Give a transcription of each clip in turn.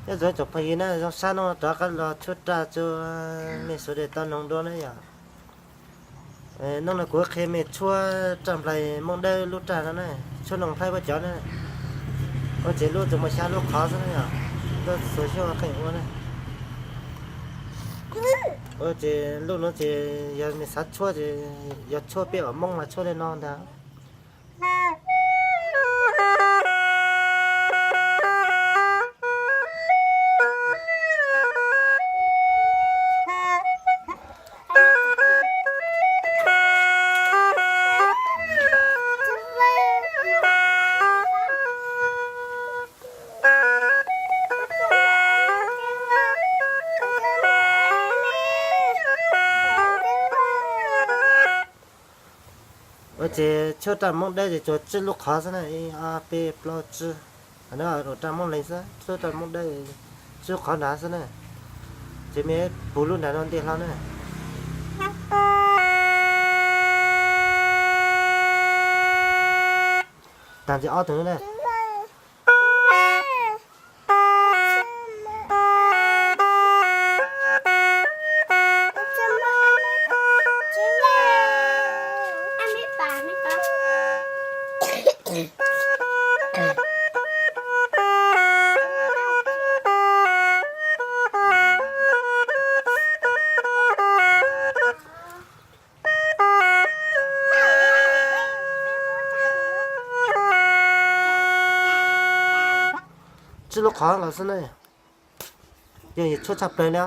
Nyob zoo tsoom phooj ywg na, zoo sab no rov qab los tshuab raj rua mej sawv daws tau noog dua na yom. Hnub no kuv qhia mej tshuab raj nplais Moob Dawb lub raj no na, tshuab noog Thaib puab cov na. Ua ces lub tsuas muaj xya lub qhov xwb na yom, lub xuas xyuas qeej ua na. Ua ces lub no ces yog mej xav tshuab ces yog tshuab peb uas Moob mas tshuab li no ntag. Ua ces tshuab raj Moob Dawb ces tsuas tsib lub qhov xwb na, ib ob peb plaub tsib. Raj Moob Leeg xwb, tshuab raj Moob Dawb tsib lub qhov nrad xwb na. Ces mej pum lub nrad no ntej hlo na. Tag ntxiv ob tug na. Tsib lub qhov los xwb ne. Yog tshuab tshaj plaws li.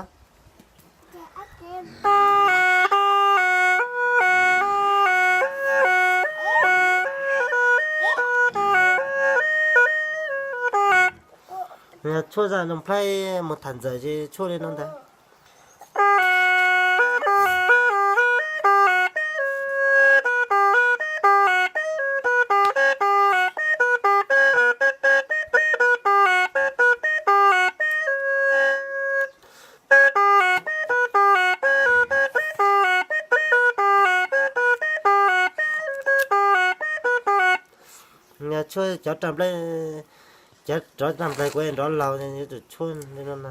Tshuab zaj Noo Plhaib mus tham ntxawm ces tshuab li no ntag. Tshuab cov raj nplais, cov rov raj nplais kuv nrov laus yuav tsum tshuab li no no.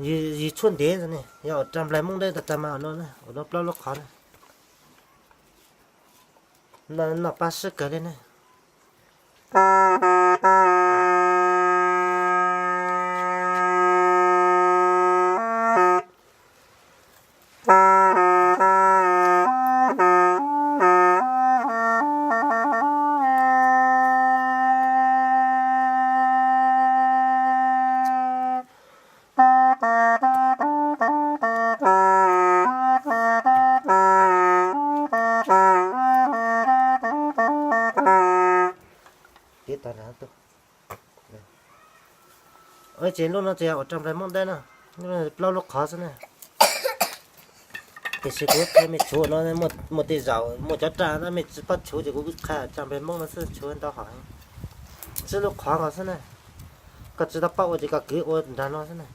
Yus tshuab ntev ne, yog ua raj nplais Moob Dawb tag tag mas ua no na, ua no plaub lub qhov na. Noj paj sib kawg li ne. Ces lub no ces yog ua raj nplais Moob Dawb no, plaub lub qhov xwb na. Tiam sis kuv qhia mej tshuv no, muaj tej zaum muaj cov raj no mej tsis paub tshuv ces kuv qhia raj nplais Moob no xwb, tshuv ntau hom. Tsib lub qhov no xwb na. Koj tsis tau paub ua ces koj kwv ua nrag no xwb na.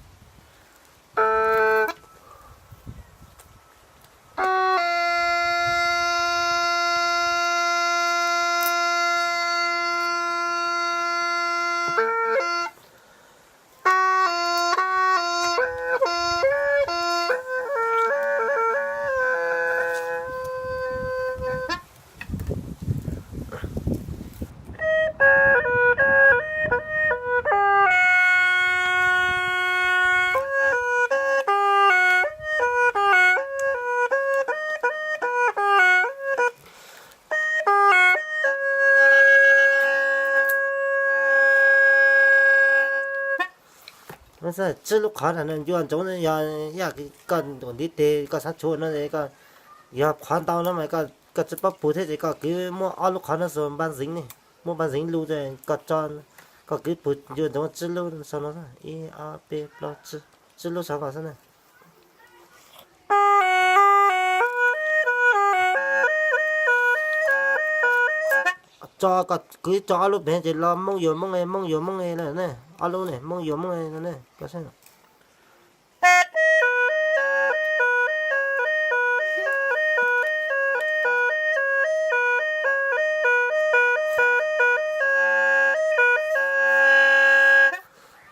Tsib lub qhov ntawd ncua ntsoov yog ib yam koj ntiv tes koj xav tshuv no, yog qhov ntau no mas koj tsis paub pug thiab ces koj kwv muab ob lub qhov no xuas npaj ntxeev ne, muab npaj ntxeev lug, koj kwv pug ncua ntsoov tsib lub sau no, ib ob peb plaub tsib, tsib lub sau no xwb na. Tso, koj kwv tso ob lub pem ces los Moob yuav Moob e, Moob yuav Moob e lawm ne, ob lub ne Moob yuav Moob e no ne.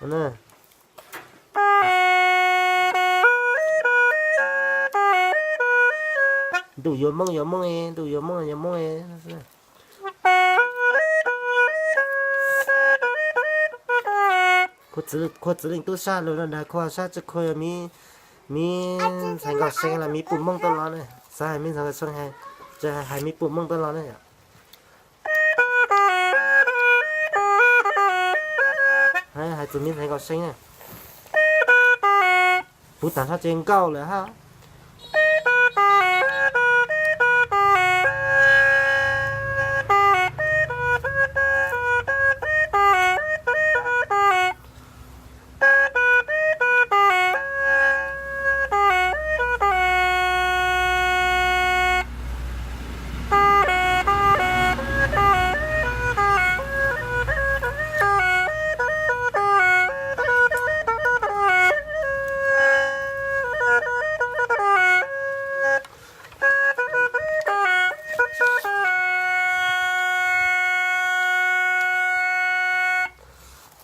Na, ntuj yuav moob yuav moob, ntuj yuav moob yuav moob. Khua txwv leej tub sab lug no nrag khua sab tsi khua yog miv ntxhais nkaus seeb los miv pum moob tuaj los ne. Xav hais miv ntxhais nkaus seeb, tsi hais miv pum moob tuaj los ne yom. Hais txug miv ntxhais nkaus seeb ne. Puv tag nrho ces nkauj lawm hab.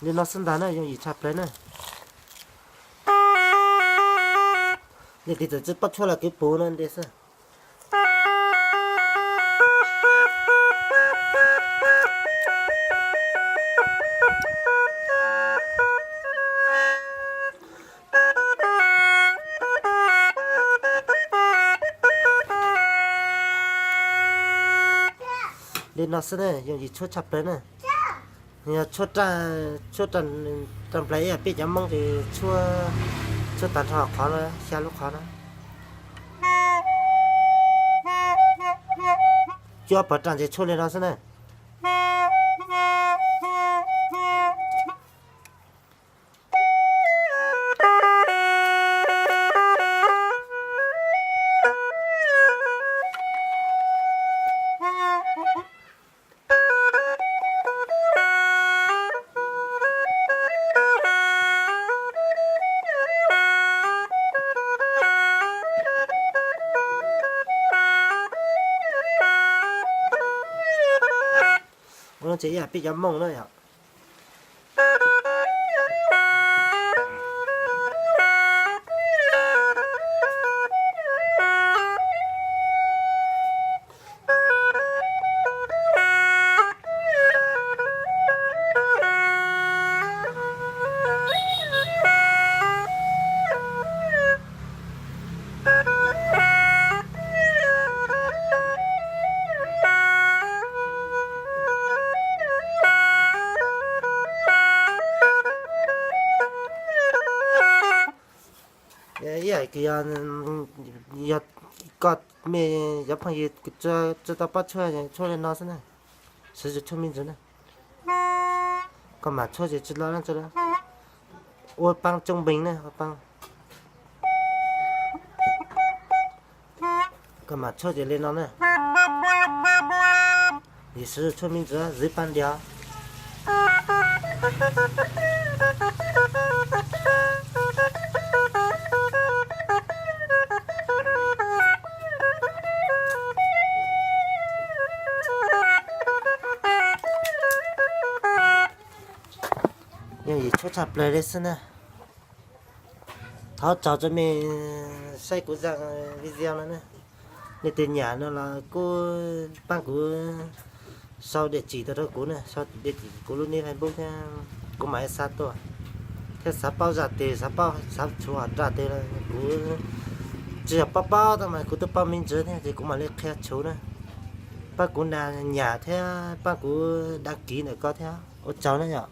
Li no xwb ntag na, yooj yim tshaj plaws na. Leej twg txawm tsi paub tshuaj los kuv pum no nte xwb. Li no xwb ne, yooj yim tshuaj tshaj plaws na. Yog tshuaj raj nplais ib yam peb cov Moob ces tshuaj tag nrho qhov no, xya lub qhov no. Cuaj pawg raj ntseg tshuaj li no xwb na. Ua no ces ib yam peb cov Moob na yom. Ib yam kws yog koj mej cov phooj ywg tsi tau paub tshuaj, tshuaj li no xwb na, siv tshuaj me ntsis na. Koj mam tshuaj ces tsi lo, ua paab tsooj npeeg na, ua paab. Koj mam tshuaj ces li no na. Yus siv tshuaj me ntsis, zwv paab ntiag. Yooj yim tshuaj tshaj plaws li xwb na. Thov tsaug rua mej saib kuv zaj video no na. Leej twg nyam no los kuj paab kuv sau địa chỉ tau rau kuv na, sau địa chỉ kuv lub nick Facebook thiab, kuv mam li xa tuaj. Thiab xav paub zaj twg, xav paub, xav tshuaj hom zaj twg los kuv tsi yog paub paub tau mas kuv twb paub me ntsis thiab ces kuv mam li qhia tshuaj na. Pab kuv nyam thiab pab kuv đăng ký ntawm ko thiab. Ua tsaug na yom.